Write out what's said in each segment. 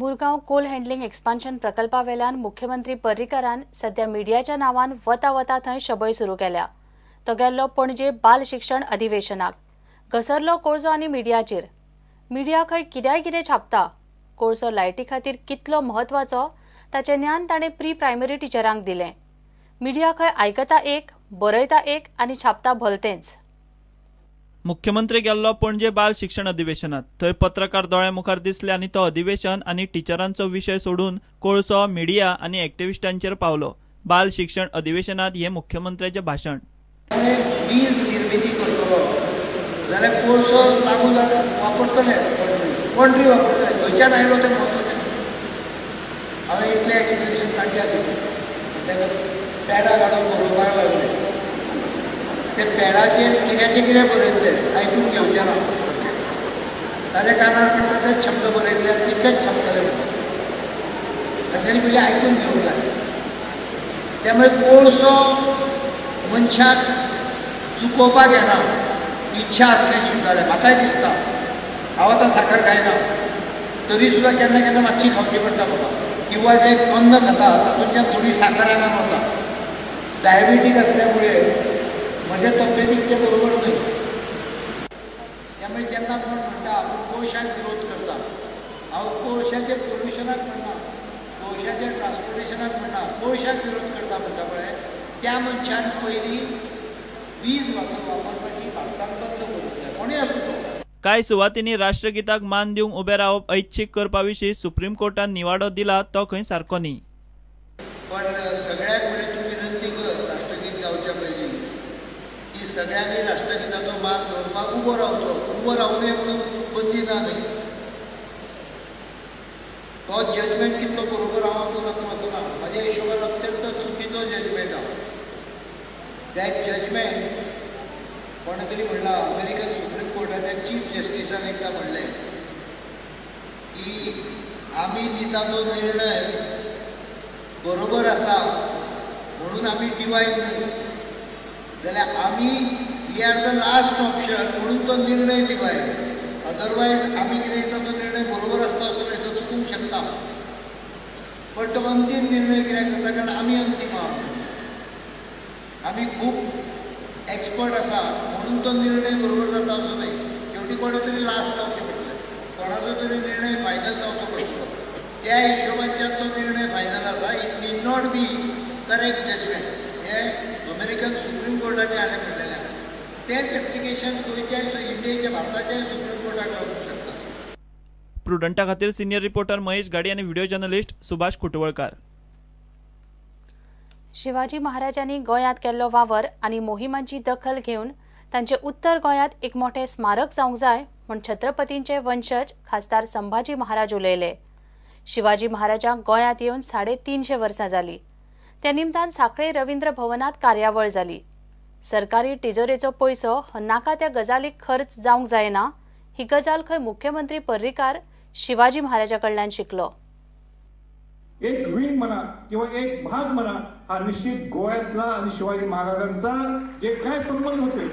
मुरगांव कोल handling expansion प्रकल्पावेल्यान मुख्यमंत्री पर्रीकारान सध्या मिडियाच्या नांवान वता वता थंय शबय सुरू केल्या. तो गेल्लो पणजे बाल शिक्षण अधिवेशनाक, घसरलो कोळसो आनी मिडियाचेर. मिडिया खंय कित्याय कितें छापता. कोळसो लायटी खातीर कितलो म्हत्वाचो ताचें ज्ञान ताणें प्री प्रायमरी टिचरांक दिलें. मिडिया खंय आयकता एक, बरयता एक आनी छापता भलतेंच. मुख्यमंत्री गेल्लो पणजे बाल शिक्षण अधिवेशनात, थंय पत्रकार दोळ्या मुखार दिसले आनी तो अधिवेशन आनी टिचरांचो विशय सोडून कोळसो, मिडिया आनी एक्टिविस्टांचेर पावलो. बाल शिक्षण अधिवेशनात हे मुख्यमंत्र्याचें भाशण. वीज निर्मिती करतलो जाल्यार कोळसो लागू वापरतले, कंट्री वापरतले, खंयच्यान आयलो तें म्हत्वाचें. हांवें इतलें एक्सप्लेनेशन तांच्या दिलें. ताका पॅडां काडून बरोवपाक लागले. ते पॅडाचेर कित्याचें कितें बरयतलें आयकून घेवचें ना. ताज्या कानार पडटा तेच शब्द बरयतले आनी तितलेच छापतले म्हणटा. तांच्यांनी पयलीं आयकून घेवंक जाय. त्यामुळे कोळसो मनशाक चुकोवपाक येना, इच्छा आसली सुद्दां जाल्यार. म्हाकाय दिसता हांव आतां साखर खायना तरी सुद्दां केन्ना केन्ना मातशी खावची पडटा म्हाका, किंवा जें अन्न खाता तातूंतल्यान थोडी साखर आंगान वता. डायबिटीक असल्यामुळे म्हज्या तब्येतीक तें बरोबर न्हय. त्यामुळे जेन्ना कोण म्हणटा आपूण कोळशाक विरोध करता, हांव कोळशाचे पोल्युशनाक म्हणना, कोळशाच्या ट्रान्सपोर्टेशनाक म्हणना, कोळशाक विरोध करता म्हणटा पळय, त्या मनशान पयलीं वीज वापरपाची भारतान बंद करूंक जाय, कोणूय आसूं तो. कांय सुवातींनी राष्ट्रगीताक मान दिवंक उबे रावप ऐच्छिक करपा विशीं सुप्रीम कोर्टान निवाडो दिला तो खंय सारको न्ही. पण सगळ्याक फुडें तूं विनंती कर राष्ट्रगीत गावच्या पयलीं की सगळ्यांनी राष्ट्रगीताचो मान दवरपाक उबो रावचो. उबो रावू नये म्हणून बंदी ना न्ही. तो जजमेंट कितलो बरोबर हांव आतां वचना, म्हज्या हिशोबान अत्यंत चुकीचो जजमेंट आहा. That judgement कोणें तरी म्हणलां, अमेरिकन सुप्रीम कोर्टाच्या चीफ जस्टिसान एकदां म्हणलें की आमी दिता तो निर्णय बरोबर आसा म्हणून आमी डिवायड न्ही, जाल्यार आमी we are the last option म्हणून तो निर्णय डिवायड. अदरवायज आमी कितें दिता तो निर्णय बरोबर आसता असो न्हय, तो चुकूंक शकता. पण तो अंतीम निर्णय कित्याक जाता, कारण आमी अंतीम आहा, आमी खूब एक्सपर्ट आसा म्हणून तो निर्णय बरोबर जाता असो न्हय. शेवटी कोणें तरी लास्ट जावचें पडटलें, कोणाचो तरी निर्णय फायनल जावचो पडटलो. त्या हिशोबाच्यान तो निर्णय फायनल आसा. It need not be correct judgement हें अमेरिकन सुप्रीम कोर्टाचें हाणें म्हणलेलें आसा. तेंच एप्लिकेशन गोंयच्या, इंडियेच्या, भारताच्याय सुप्रीम कोर्टाक लागूंक शकता. प्रुडंटा खातीर सिनियर रिपोर्टर महेश गाडी आनी व्हिडिओ जर्नलिस्ट सुभाष खुटवळकार. शिवाजी महाराजांनी गोंयांत केल्लो वावर आनी मोहिमांची दखल घेवन तांचे उत्तर गोंयांत एक मोठें स्मारक जावंक जाय म्हूण छत्रपतींचे वंशज खासदार संभाजी महाराज उलयले. शिवाजी महाराजांक गोंयांत येवन 350 वर्सां जाली. त्या निमतान सांखळे रवींद्र भवनांत कार्यावळ जाली. सरकारी तिजोरेचो पयसो हो नाका त्या गजालीक खर्च जावंक जायना ही गजाल खंय मुख्यमंत्री पर्रीकार शिवाजी महाराजा कडल्यान शिकलो. एक विंग म्हणा किंवा एक भाग म्हणा, हा निश्चित गोव्यातला आणि शिवाजी महाराजांचा जे काय संबंध होते,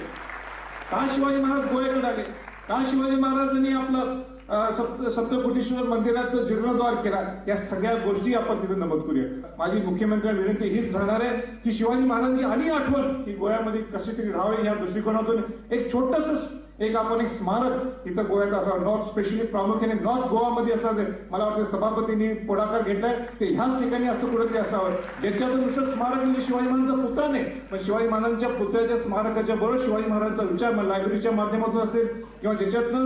का शिवाजी महाराज गोव्याकडे आले, का शिवाजी महाराजांनी आपलं सप्तकोटेश्वर मंदिराचं जीर्णोद्धार केला, या सगळ्या गोष्टी आपण तिथे नमूद करूया. माझी मुख्यमंत्र्यांना विनंती हीच राहणार आहे की शिवाजी महाराजांची आणि आठवण ही गोव्यामध्ये कशी तरी राहावी या दृष्टिकोनातून एक छोटंसं एक आपण एक स्मारक इथं गोव्यात असावं, नॉर्थ स्पेशली प्रामुख्याने नॉर्थ गोवामध्ये असावं. मला वाटतं सभापतींनी पुढाकार घेतलाय ते ह्याच ठिकाणी असं कुठेतरी असावं, ज्याच्यातून नुसतं स्मारक म्हणजे शिवाजी महाराजांचा पुतळा नाही, पण शिवाजी महाराजांच्या पुतळ्याच्या स्मारकाच्या बरोबर शिवाजी महाराजांचा विचार लायब्ररीच्या माध्यमातून असेल किंवा ज्याच्यातनं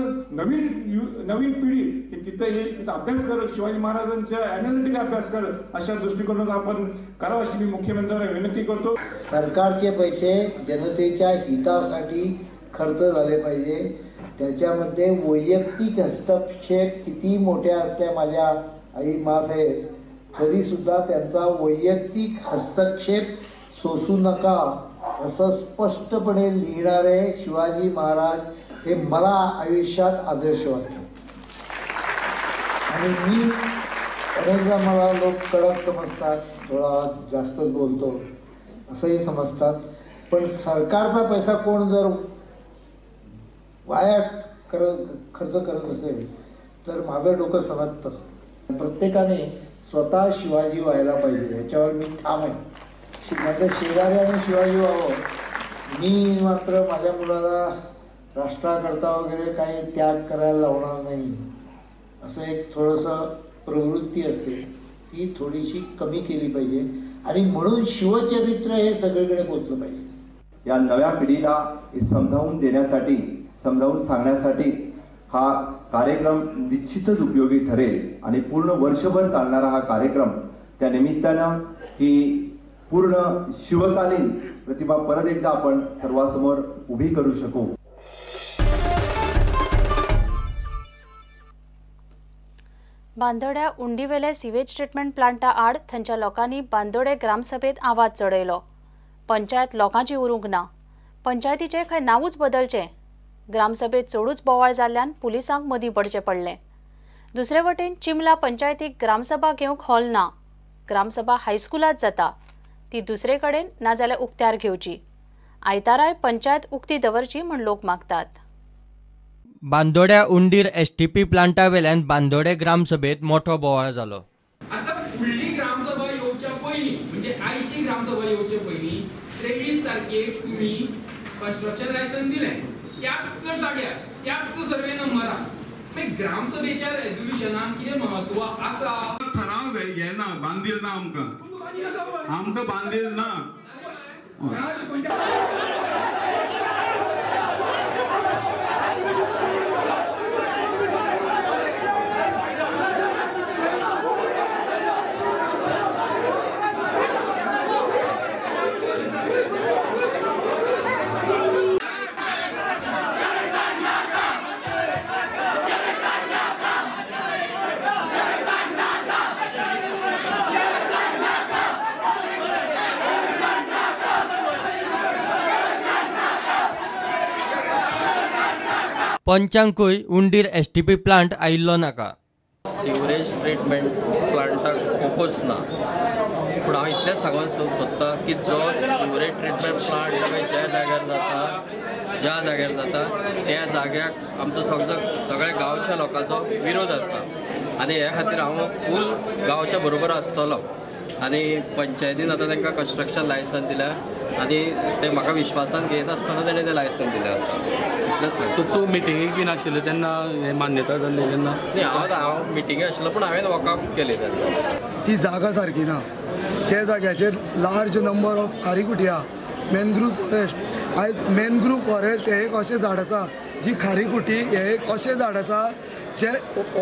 नवीन पिढी ही तिथं येईल, तिथं अभ्यास करेल, शिवाजी महाराजांच्या अॅनालिटिक अभ्यास करेल, अशा दृष्टिकोनातून आपण करावं अशी मी मुख्यमंत्र्यांना विनंती करतो. सरकारचे पैसे जनतेच्या हितासाठी खर्च झाले पाहिजे. त्याच्यामध्ये वैयक्तिक हस्तक्षेप किती मोठ्या असल्या माझ्या आई मासाहेब तरीसुद्धा त्यांचा वैयक्तिक हस्तक्षेप सोसू नका असं स्पष्टपणे लिहिणारे शिवाजी महाराज हे मला आयुष्यात आदर्श वाटतात. आणि मी अनेकदा मला लोक कडक समजतात, थोडा जास्तच बोलतो असंही समजतात, पण सरकारचा पैसा कोण जर वाया खर्च करत असेल तर माझं डोकं सणकतं. प्रत्येकाने स्वतः शिवाजी व्हायला पाहिजे ह्याच्यावर मी ठाम आहे. माझ्या शेजाऱ्याने शिवाजी व्हावं, मी मात्र माझ्या मुलाला राष्ट्राकरता वगैरे काही त्याग करायला लावणार नाही, असं एक थोडंसं प्रवृत्ती असते, ती थोडीशी कमी केली पाहिजे आणि म्हणून शिवचरित्र हे सगळीकडे पोचलं पाहिजे. या नव्या पिढीला समजावून देण्यासाठी, समजावून सांगण्यासाठी हा कार्यक्रम निश्चितच उपयोगी ठरेल आणि पूर्ण वर्षभर चालणारा हा कार्यक्रम, त्या निमित्तानं ही पूर्ण शिवकालीन प्रतिमा परत एकदा आपण सर्वांसमोर उभी करू शकू. बांदोड्या उंडीवेले सिवेज ट्रिटमेंट प्लांटा आड थंयच्या लोकांनी बांदोडे ग्रामसभेत आवाज चडयलो. पंचायत लोकांची उरूंक ना, पंचायतीचें खंय नांवूच बदलचें. ग्रामसभेत चडूच बोवाळ जाल्ल्यान पुलिसांक मदीं पडचें पडलें. दुसरे वटेन चिमला पंचायतीक ग्रामसभा घेवंक हॉल ना, ग्रामसभा हायस्कुलांत जाता, ती दुसरे कडेन नाजाल्यार उक्त्यार घेवची. आयताराय पंचायत उक्ती दवरची म्हूण लोक मागतात. बांदोड्या उंडीर एसटीपी प्लांटा वेल्यान बांदोडे ग्रामसभेत मोठो बोवाळ जालो. आता फुडली ग्रामसभा येवच्या पयलीं, म्हणजे आयची ग्रामसभा येवचे पयलीं 23 तारखेक तुमी कन्स्ट्रक्शन लायसन दिलें त्याच जाग्यार, त्याच सर्वे नंबरार. मागीर ग्रामसभेच्या रेजोल्युशनाक कितें म्हत्व आसा? ठराव येना, बांदील ना आमकां, आमकां बांदील ना. पंचांकूय उंडीर एसटीपी प्लांट आयिल्लो नाका. सिवरेज ट्रिटमेंट प्लांटाक ओपोज ना, पूण हांव इतलें सांगूंक सोदतां की जो सिवरेज ट्रिटमेंट प्लांट ज्या जाग्यार जाता, ज्या जाग्यार जाता त्या जाग्याक आमचो सगळ्या गांवच्या लोकांचो विरोध आसा आनी हे खातीर हांव फूल गांवच्या बरोबर आसतलो. आनी पंचायतीन आतां तांकां कन्स्ट्रक्शन लायसन दिल्या आनी ते म्हाका विश्वासान घेयनासतना ताणें तें लायसन दिलें आसा. तूं मिटिंगेक बीन आशिल्लें तेन्ना हें मान्यता जाल्ली तेन्ना? न्ही, हांव मिटिंगे आशिल्लो पूण हांवें वॉकआवट केलें तेन्ना. ती जागा सारकी ना, त्या जाग्याचेर लार्ज नंबर ऑफ खारीकुटया, मॅनग्रूव फॉरेस्ट. आयज मॅनग्रूव फॉरेस्ट हें एक अशें झाड आसा जी खारीकुटी हें एक अशें झाड आसा जें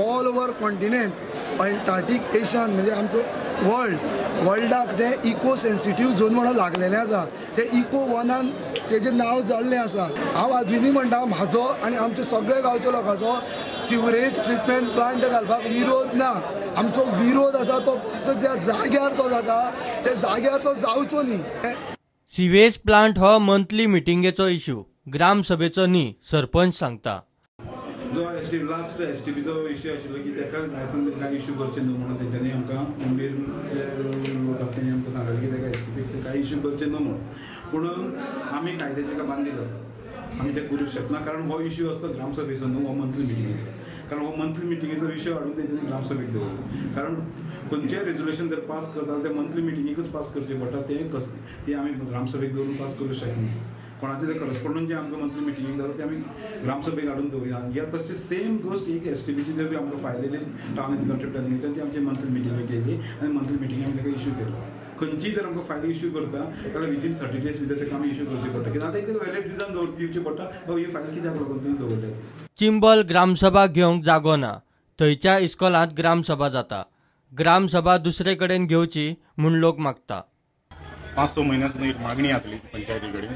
all over continent Antarctic Asian म्हणजे आमचो वर्ल्डाक तें इको सेन्सिटीव झोन म्हणून लागलेलें आसा. तें इको वनान तेजें नांव जाल्लें आसा. हांव आजुनूय म्हणटा म्हाजो आनी आमच्या सगळ्या गांवच्या लोकांचो सिवरेज ट्रिटमेंट प्लांट घालपाक विरोध ना. आमचो विरोध आसा तो फक्त त्या जाग्यार तो जाता, त्या जाग्यार तो जावचो न्ही. सिवेज प्लांट हो मंथली मिटिंगेचो इश्यू, ग्रामसभेचो न्ही, सरपंच सांगता. जो S T last S T पीचो इश्यू आशिल्लो की ताका लायसन कांय इश्यू करचें न्हू म्हणून तेंच्यांनी आमकां उंडीर जे लोक आसा तेणी आमकां सांगलें की ताका एस टी पीक कांय इश्यू करचें न्हू म्हणून. पूण आमी कायद्याचे एका बांदील आसा, आमी तें करूंक शकना कारण हो इश्यू आसता ग्रामसभेचो न्हू, हो मंथली मिटिंगेचो. कारण हो मंथली मिटिंगेचो विशय हाडून तेंच्यांनी ग्रामसभेक दवरलो. कारण खंयचें रेजोल्युशन जर पास करता तें मंथली मिटिंगेकूच पास करचें पडटा, तें तें आमी ग्रामसभेक दवरून पास करूंक शकना. कोणाचें तें करस्पॉन्डन्स जें आमकां मंथली मिटिंगेक जाता तें आमी ग्रामसभेक हाडून दवरिना. ह्या तशें सेम गोश्ट एक एस टी पीची जर आमकां फायल येयली टावन एंड कंट्री प्लॅनिंगेच्यान ती आमची मंथली मिटिंगेक येयली आनी मंथली मिटिंगेक आमी ताका इश्यू केलो. खंयचीय जर आमकां फायल इश्यू करता जाल्यार विदीन 30 डेज भितर ताका आमी इश्यू करची पडटा, कित्याक आतां एक व्हॅलिड रिजन दिवचें पडटा बाबा ही फायल कित्याक लागून तुवें दवरल्या. चिंबल ग्रामसभा घेवंक जागो ना, थंयच्या इस्कोलांत ग्रामसभा जाता. ग्रामसभा दुसरे कडेन घेवची म्हूण लोक मागता. 5-6 म्हयन्यासून एक मागणी आसली पंचायती कडेन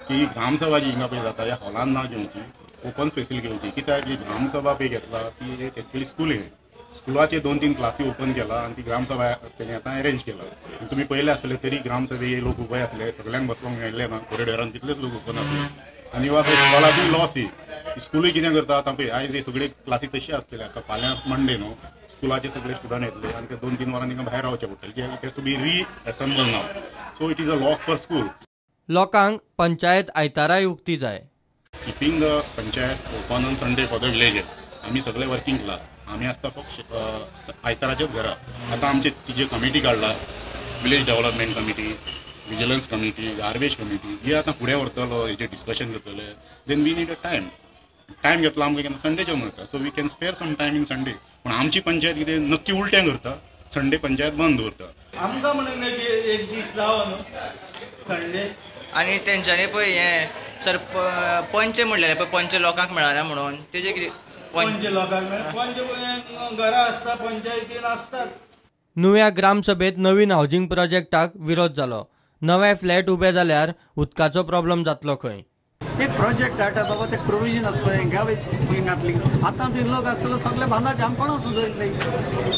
की ग्रामसभा जी हिंगा पळय जाता ह्या हॉलान ना घेवची, ओपन स्पेसीर घेवची. कित्याक ही ग्रामसभा पळय घेतला ती एक एक्चुअली स्कूल हे स्कुलाचे 2-3 क्लासी ओपन केला आनी ती ग्रामसभा तेणी आतां अरेंज केला. आनी तुमी पयले आसले तरी ग्रामसभे लोक उबे आसले, सगळ्यांक बसपाक मेळ्ळें ना, कॉरिडोरान तितलेच लोक ओपन आसले. आनी वा स्कुलाकूय लॉस ही स्कुलूय कितें करता आतां पळय आयज सगळे क्लासी तशी आसतले, आतां फाल्यां मंडे न्हू, स्कुलाचे सगळे स्टुडंट येतले आनी ते 2-3 वरां तांकां भायर रावचें पडटलें कित्याक it has to be reassemble now. So it is a loss for school. लोकांक पंचायत आयताराय उक्ती जाय. Keeping the panchayat open on Sunday for the villages. आमी सगळे वर्किंग क्लास, आमी आसता फक्त आयताराचेच घरा. आतां आमचे ती जे कमिटी काडला, village development committee, vigilance committee, garbage committee, ही आतां फुडें व्हरतलो, हेजेर डिस्कशन करतले. Then we need a time. Time घेतलो आमकां केन्ना संडेचो मेळटा, so we can spare some time in Sunday. पूण आमची पंचायत कितें नक्की उलटें करता, संडे पंचायत बंद दवरता. आमकां म्हणून एक दीस जावो न्हू संडे. आनी तेंच्यांनी पळय हें सर पंच म्हणलेलें पळय, पंच लोकांक मेळना म्हणून तेजें कितें? पंच लोकांक मेळना, पंच घरा आसता, पंचायतीन आसतात. नुव्या ग्रामसभेत नवीन हावजिंग प्रोजेक्टाक विरोध जालो. नवे फ्लॅट उबे जाल्यार उदकाचो प्रॉब्लम जातलो खंय. एक प्रोजेक्ट हाडटा बाबा, ते प्रोविजन आसपा गांव घातली. आतां ते लोक आसलो सगळे बांदाचे, आमकां कोणा वचूं जातले.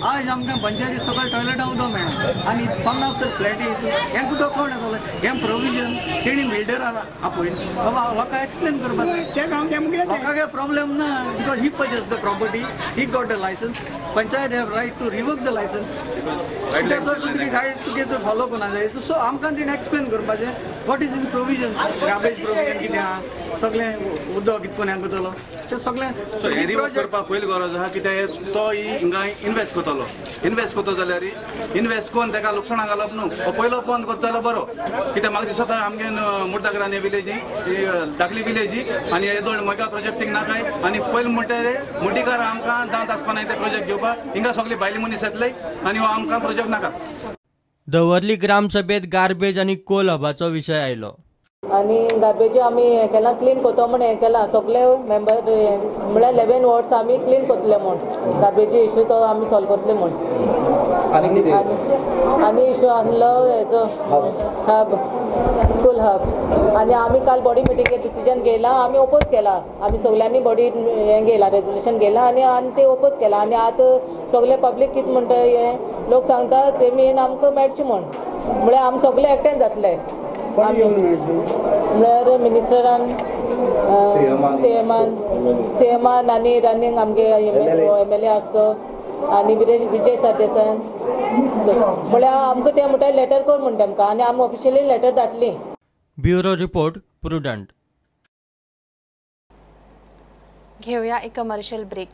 आयज आमकां पंचायती सगळे टॉयलेटां उदक मेळना आनी 50 तर फ्लॅटी हें उदक कोण येतलें? हें प्रोविजन तेणी बिल्डरान आपय बाबा लोकांक एक्सप्लेन करपाक जाय. लोकांक प्रॉब्लेम ना, because he purchase the property, he got the licence. Panchayat have right to revoke the licence, right तुगे फॉलो करना जाय. सो आमकां तेणी एक्सप्लेन करपाचें what is is provision, garbage provision कितें आहा, सगळें उदक कितकोन हें करतलो तें सगळें. हें रिवोक करपाक पयली गरज आहा, कित्याक तो हिंगा इनवेस्ट करतलो, इनवेस्ट करतो जाल्यार इनवेस्ट करून ताका लुकसाणां घालप न्हू. पयलो बंद करता जाल्यार बरो, कित्याक म्हाका दिसता आमगे मुर्दाघरांनी विलेजी, धाकली विलेजी आनी येदोळ मेगा प्रोजेक्टीक नाकाय. आनी पयलीं म्हणटा मुटीकार आमकां दांत आसपा नाय ते प्रोजेक्ट घेवपाक, हिंगा सगळी भायली मनीस येतले आनी हो आमकां प्रोजेक्ट नाका. दवर्ली ग्रामसभेत गार्बेज आनी कोल हबाचो विशय आयलो. आनी गार्बेज आमी हें केलां, क्लीन करता म्हूण हें केलां, सगळे मेंबर म्हळ्यार 11 वॉर्ड्स आमी क्लीन करतले म्हूण गार्बेज इशू तो आमी सॉल्व करतले म्हूण. आनी इशू आसलो हेजो हब, स्कूल हब. आनी आमी काल बॉडी मिटिंगेर डिसिजन घेयला, आमी ओपोज केला, आमी सगळ्यांनी बॉडी हें घेयला, रेजोल्युशन घेयला आनी आनी ते ओपोज केला. आनी आतां सगळे पब्लीक कितें म्हणटा, हें लोक सांगता ते मेन आमकां मेळचें म्हूण, म्हळ्यार आमी सगळे एकठांय जातले. म्हळ्यार मिनिस्टरान, सीएमान आनी रनिंग आमगे एमएलए आसतो आनी विजय सरदेसाय, म्हळ्यार आमकां ते म्हणटा लेटर कर म्हणटा आमकां आनी आमी ऑफिशियली लेटर धाडली. Bureau report, Prudent. घेवया एक कमर्शियल ब्रेक.